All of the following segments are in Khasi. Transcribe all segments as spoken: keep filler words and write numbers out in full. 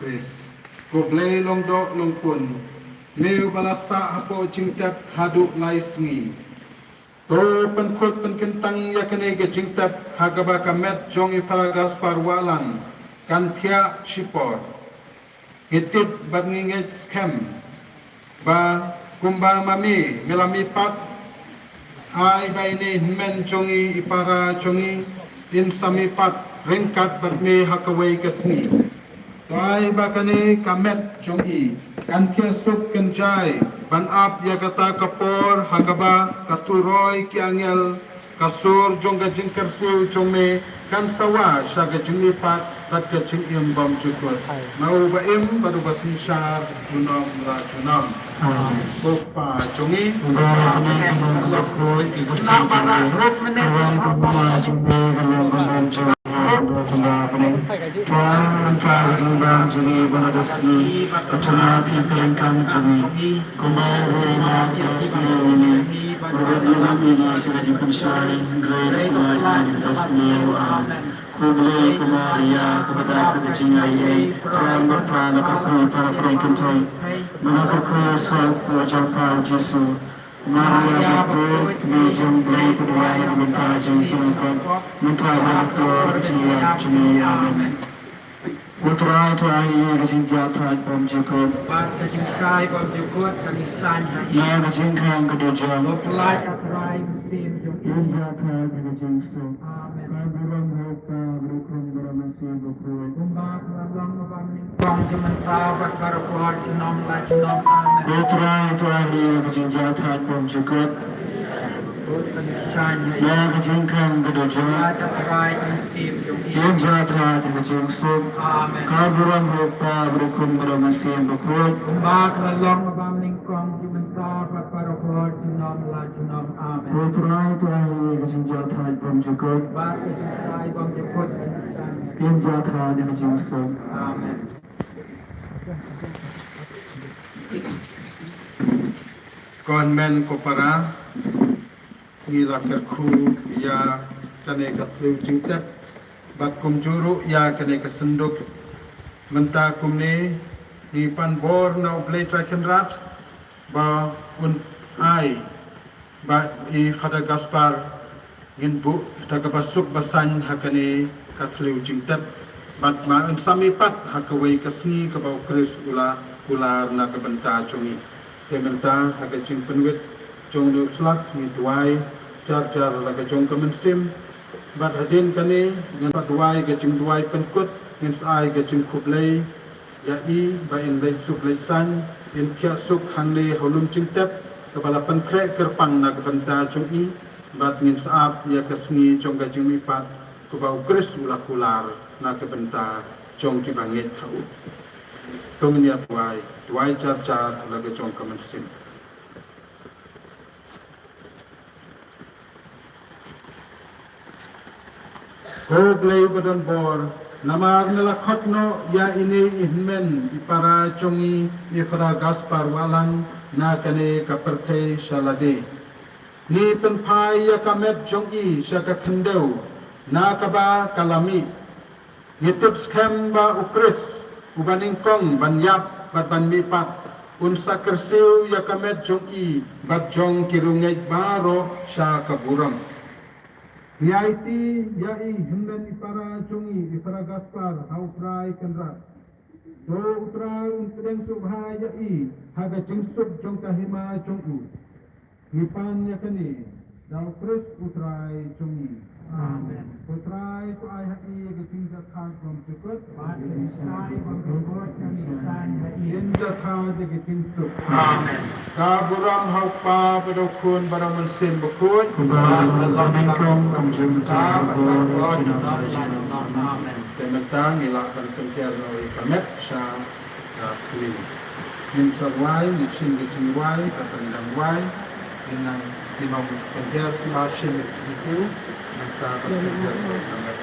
Khrist. Ko Blei Longdoh Longkun, me uba la sah hapoh jingtep haduh lai sngi. To pynkhuid pynkyntang ïa kane ka jingtep ha kaba ka met jong i Father Gaspar Wahlang kan thiah shipor. Ngi tip bad ngi ngeit skhem ba kumba ma me me la mihpat, ai ba ine i hynmen jong ngi, i para jong ngi, in sa mihpat ryngkat bad me ha kawei ka sngi. To ai ba kane ka met jong i kan thiah suk kynjai ban ap ïa kata ka por ha kaba ka turoi ki angel, ka sur jong ka jingkyrsiew jong me kan sa wad sha ka jingmihpat bad ka jingim bymjukut. Ma uba im bad uba synshar junom la junom. Amen. Ko Pa jong ngi. Uba ha bneng, ka long ka dei, ka kyrteng jong me. Ka long ka bynta jong me, ka long ka mon jong me. Ka long ka bneng. Tuan, mynta ka jingbam jong ngi ba la ka sngi, ka tynat ïa ka ryngkang jong ngi. Kumba ruh ngi map ïa ki sngewbha jong ngi, bad ym ïalam ïa ngi sha ka jingpynshai, hynrei to pynlait ïa ngi na ka sngi. Amen. Khublei ko Maria, kaba dap da ka jingaiei, Trai bad Trai, la kyrkhu ïa phi ha ki kynthei, bad la kyrkhu ïa u saw phuh jong phi u Jisu. Maria, bakhuid, kmie jong U Blei, to duwai na ka bynta jong ngi ki nongpop, mynta bad ha ka por ka jingïap jong ngi. Amen. Ko Trai, to ai ïa ngi ka jingjahthait bymjukut. Bad ka jingshai bymjukut kan ïa ngi shah. Na ka jingkhang ka dujok. To pynlait, A Trai, u mynsiem jong ngi. Ïa ngi jahthait na ka jingsuk. Amen. Ka burom ha u Kpa, bad u Khun, bad u Mynsiem Bakhuid. Kumba ka la long, uba nyngkong, mynta bad baroh por junom la junom. Amen. Ko Trai, to ai ïa ngi ka jingjahthait bymjukut. Na ka jingkhang ka dujok. Ïa ngi jahthait na ka jingsuk. Amen. Ka burom ha u Kpa, bad u Khun, bad u Mynsiem Bakhuid. Kumba ka la long, uba nyngkong, mynta bad baroh por junom la junom. Amen. Ko Trai, to ai ïa ngi ka jingjahthait bymjukut. Bad ka jingshai bymjukut kan ïa ngi shah. Ïa ngi jahthait na ka jingsuk. Amen. Ko hynmen ko para, ngi la kyrkhu ïa kane ka thliew jingtep bad kumjuh ruh ïa kane ka synduk. Mynta kumne ngi pan bor na U Blei Trai Kynrad ba un ai ba i Father Gaspar ngin buh da kaba suk ba saiñ ha kane ka thliew jingtep, bad ba un sa mihpat ha kawei ka sngi kaba U Khrist u la kular na ka bynta jong ngi. Te mynta ha ka jingpynwit jong une u slap ngi duwai jar jar la ka jong ka mynsiem, bad hadien kane ngin sa duwai ka jingduwai pynkut, ngin sa ai ka jingkhublei ïa i ba in leit suk leit saiñ, in thiah suk hangne ha u lum jingtep kaba la pynkhreh kyrpang na ka bynta jong i, bad ngin sa ap ïa ka sngi jong ka jingmihpat kaba U Khrist u la kular na ka bynta jong kiba ngeit ha u. To ngin ïa duwai, duwai jar jar la ka jong ka mynsiem. Ko Blei ba don bor, namar me la khot noh ïa ine i hynmen i para jong ngi i Father Gaspar Wahlang na kane ka pyrthei sha lade. Ngi pynphai ïa ka met jong i sha ka khyndew na kaba ka la mih. Ngi tip skhem ba U Khrist, uba nyngkong ban ïap bad ban mihpat, un sa kyrsiew ïa ka met jong i bad jong ki riewngeit baroh sha ka burom. Ngi aiti ïa i hynmen i para jong i, i Father Gaspar, ha U Trai Kynrad. To U Trai un pdiang sngewbha ïa i ha ka jingsuk jong ka hima jong u. Ngi pan ïa kane da U Khrist U Trai jong ngi. Amen. Ko Trai, to ai ha i ka jingjahthait bymjukut. Bad ka jingshai bymjukut kan ïa ngi shah ha i. Ïa ngi jahthait da ka jingsuk. Amen. Ka burom ha U Kpa bad ha U Khun bad ha U Mynsiem Bakhuid. Kumba ha u nyngkong, kumjuh mynta, ha baroh por junom la junom. Amen. Te mynta ngi lah ban pynhiar noh ïa ka met sha ka khlieh. Ngin sa rwai, ngin shim ka jingrwai, ka tang dang rwai, ngin nang, ngin ong pynhiar sha ba shim ka sniew, mynta ka pynhiar ka tang dang.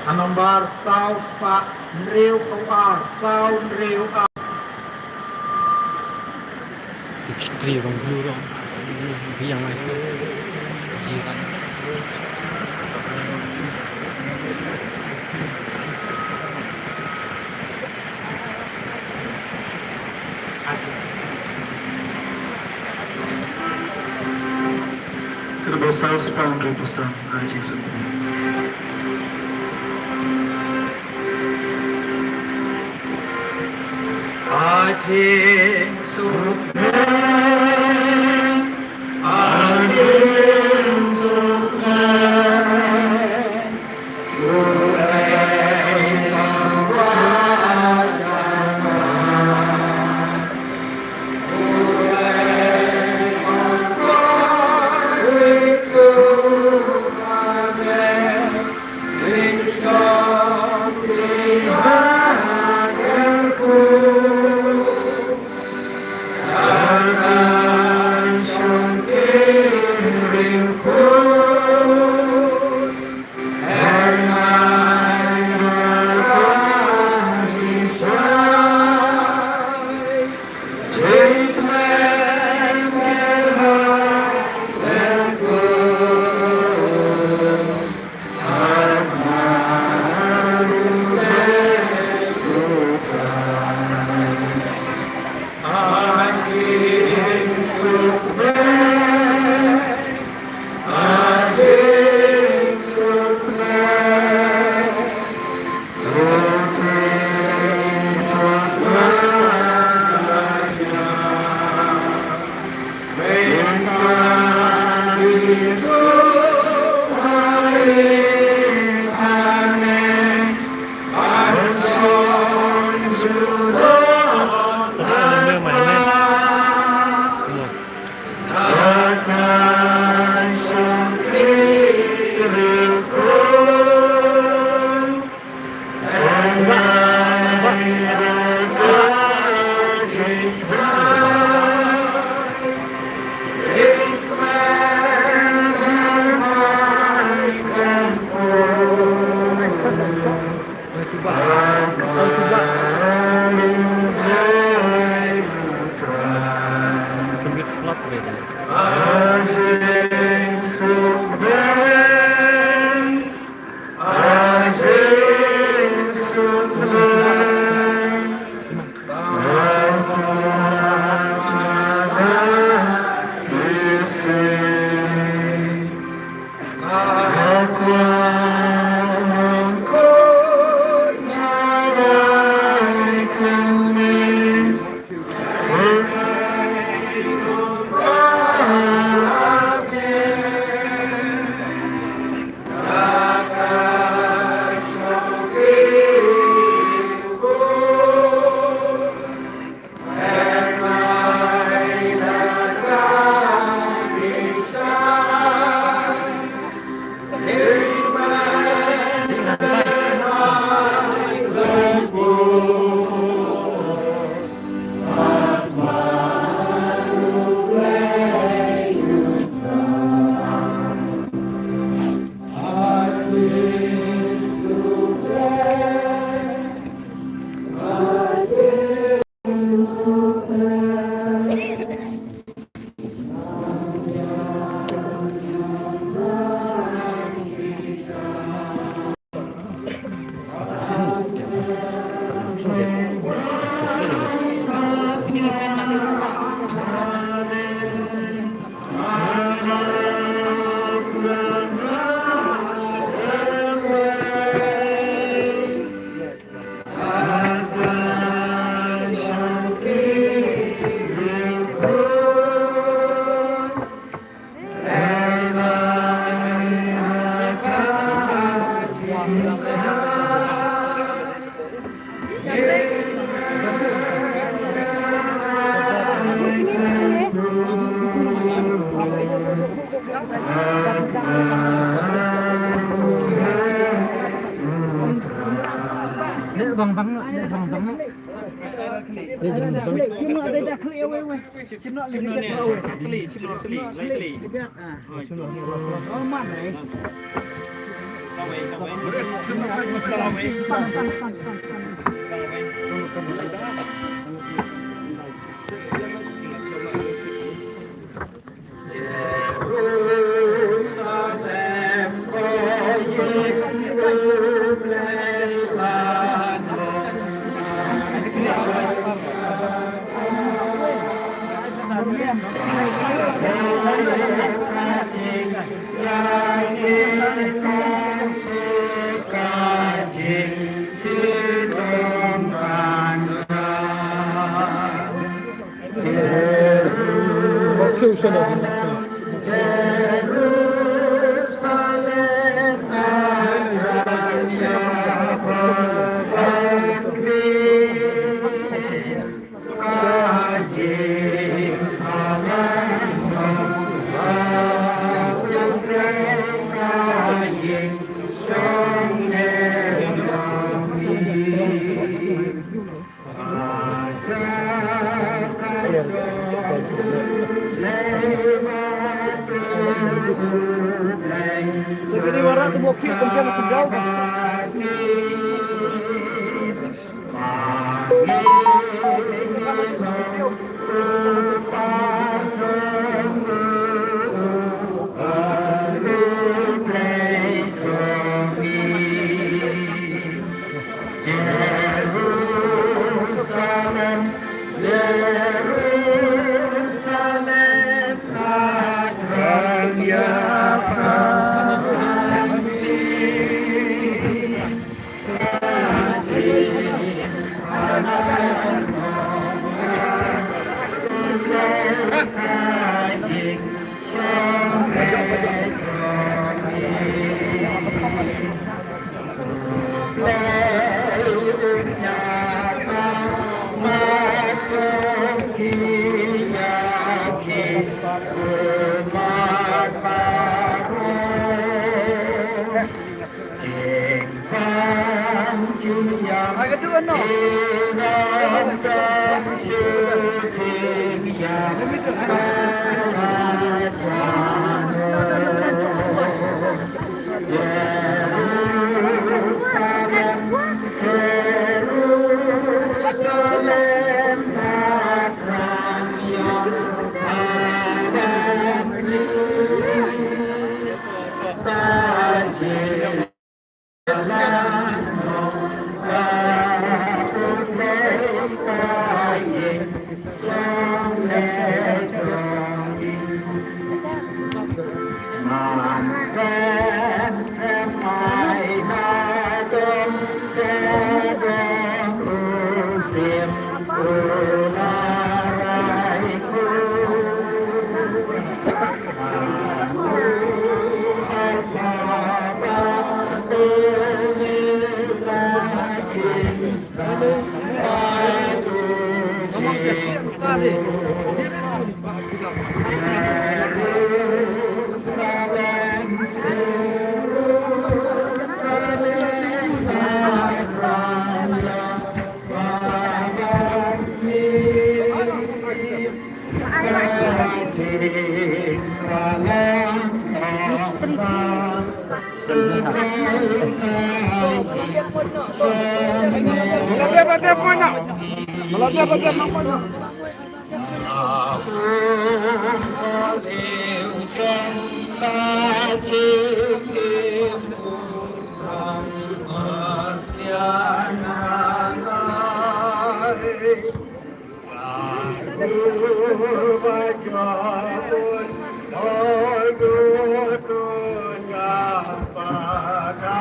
Ha nombar saw spah hynriew ar, saw hynriew ar. Tri rong, biang mai tu. Jiran. Saw spah hynriew phew san. Ha Jisu. Ha Jisu. Ha Jisu.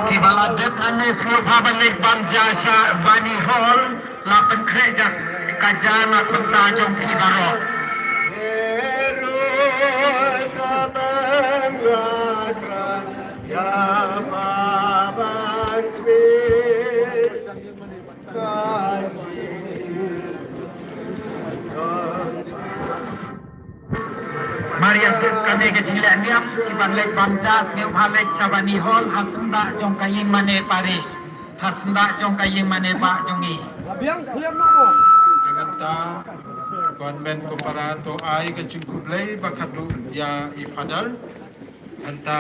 Kiba la dep hangne sngewbha ban leit bam ja sha Bani Hall, la pynkhreh ja ka ja na ka bynta jong phi baroh. Mar ïa kane ka jingleh niam, kiban leit bam ja sngewbha leit sha Bani Hall ha syndah jong ka ïing mane parish, ha syndah jong ka ïing mane bah jong ngi. Mynta Government Cooperate to ai ka jingkhublei ba khadduh ïa i Father. Mynta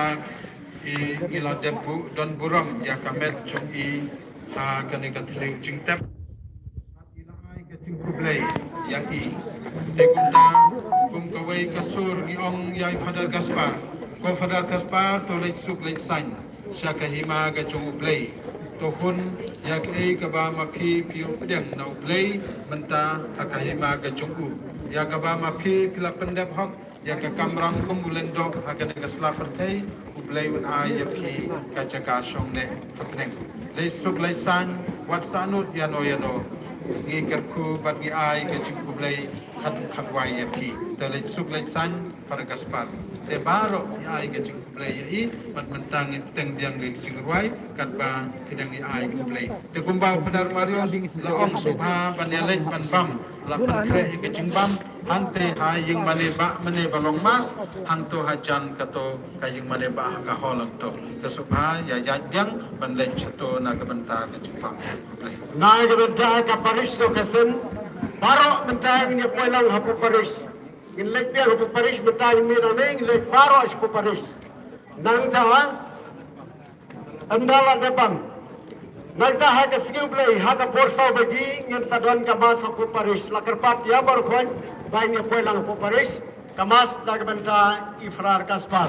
i, i la dep buh don burom ïa ka met jong i ha kane ka tnat jingtep. I la ai ka jingkhublei ïa i. Te kumta, kum kawei ka sur ngi ong ïa i Father Gaspar. Ko Father Gaspar, to leit suk leit saiñ sha ka hima ka jong U Blei. To hun ïa kaei kaba ma phi phi ïoh pdiang na U Blei mynta ha ka hima ka jong u. Ïa kaba ma phi phi la pyndep hok ïa ka kamram kum u lyngdoh ha kane ka sla pyrthei, U Blei un ai ïa phi ka jaka shong neh ha bneng. Leit suk leit saiñ, wat sahnud ïano ïano. ngi kyrkhu bad ngi ai ka jingkhublei khatduh khatwai ïa phi. Te leit suk leit saiñ Father Gaspar. Te baroh ngi ai ka jingkhublei ïa i bad mynta ngin teng biang ka jingrwai katba ki dang ïa ai khublei. Te kumba u Father Mario la ong, sngewbha ban ïaleit ban bam, la pynkhreh ïa ka jingbam hangtei ha ïing mane bah mane ba long mass, hangto hajan kato ka ïing mane bah ha ka hall hangto. Te sngewbha ïa ïaid biang ban leit shato na ka bynta ka jingbam. Na ka bynta ka parish location, baroh mynta ngin ïa poi lang hapoh parish. Ngin leit biang hapoh parish mynta, ngin mih nangne ngin leit baroh shapoh parish. Nangta ynda la dep bam, nangta ha ka sngi U Blei ha ka por saw baje ngin sa don ka mass hapoh parish. La kyrpad ïa baroh khoit ba ngin ïa poi lang hapoh parish. Ka mass na ka bynta i Father Gaspar.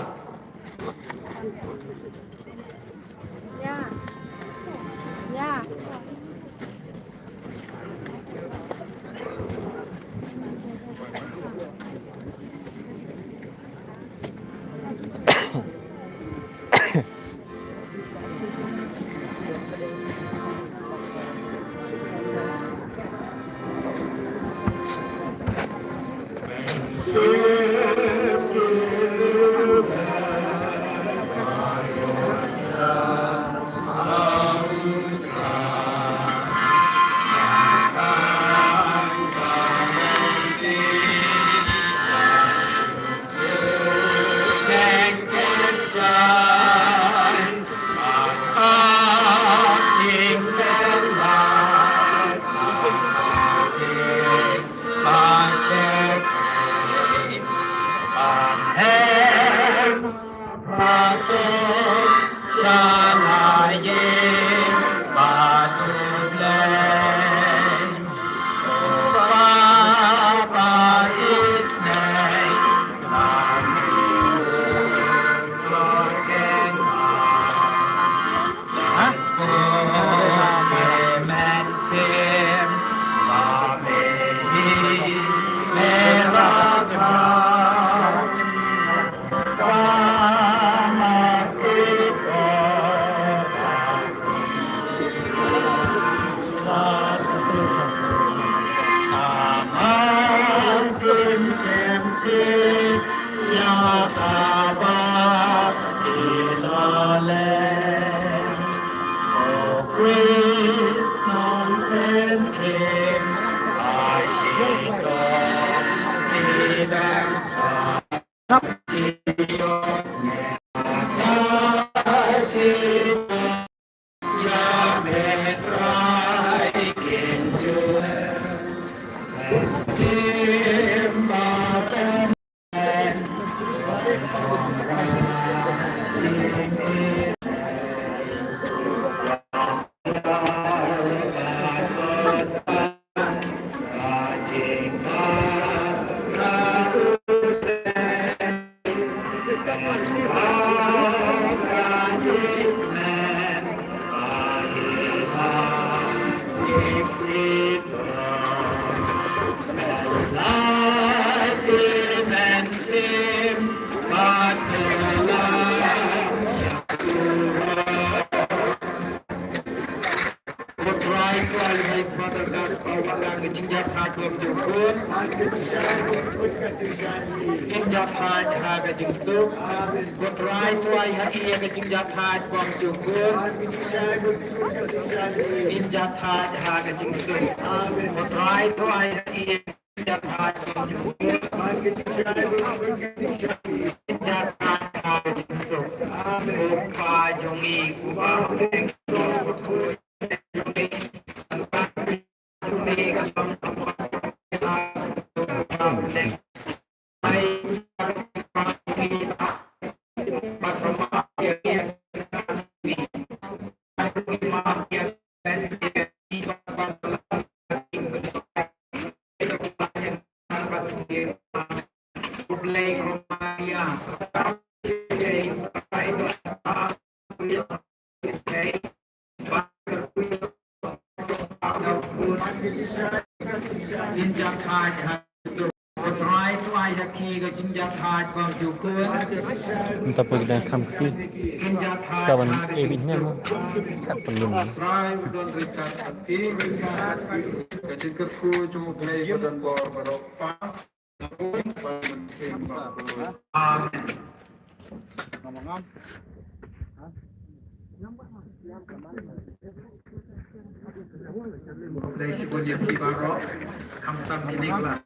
Ko Trai, Trai, Father Gaspar, wat la ka jingjahthait bym ju khun. Ngin jahthait ha ka jingsuk. Ko Trai, Trai, ha ïa ka jingjahthait bym ju khun. Ngin jahthait ha ka jingsuk. Ko Trai, Trai, ha ïa Mynta poi ki dang kham kti. Ska ban e bit ne mo. Sat pynlun. Kyrkhu jong U Blei ba don bor baroh. Amen. Khublei shibun ïa phi baroh. Khamtam kine ki la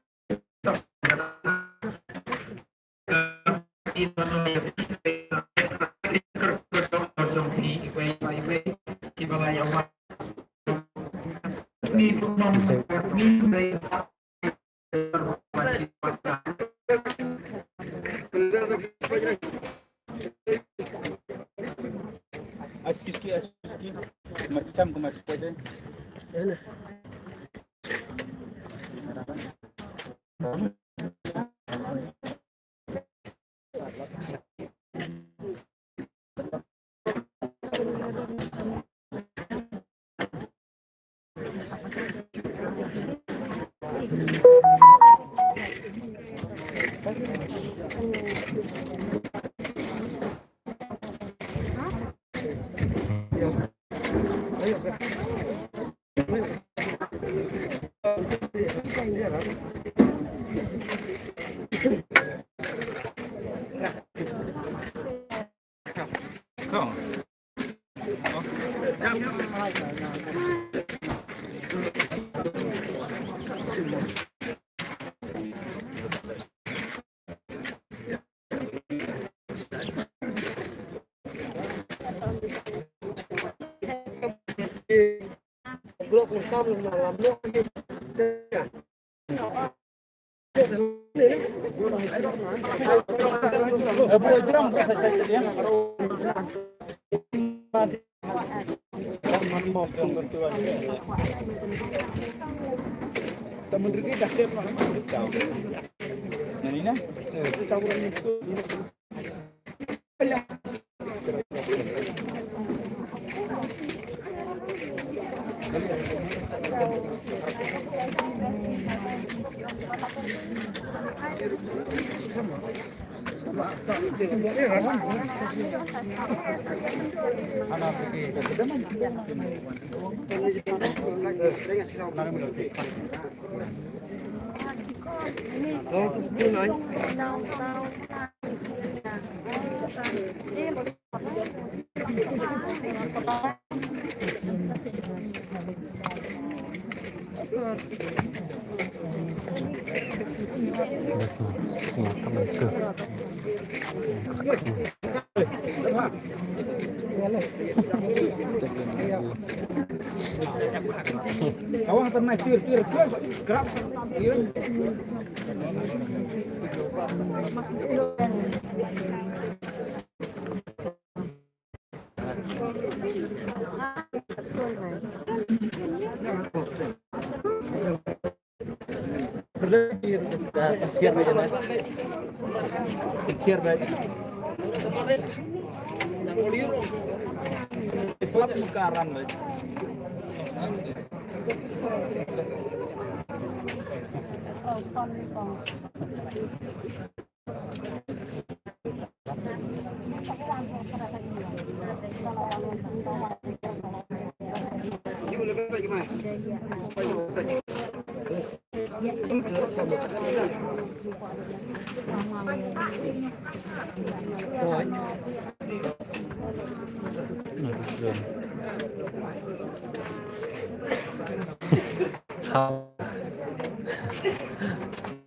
How?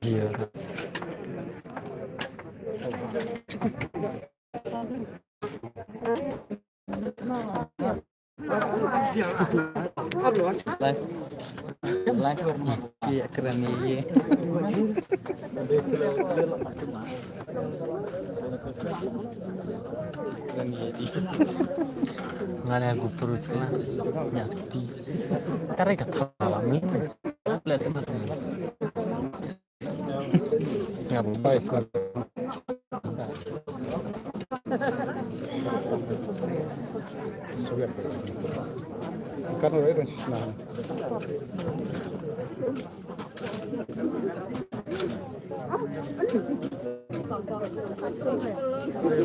Dear. Live. Live. Ye, keren ni, ye. Keren ni, ye. Nga ne GoPro sila. Nya sepi. Tare ka thala mi. Let's go. Sngap bai sngap. Sngap. Kan ora dah sngap.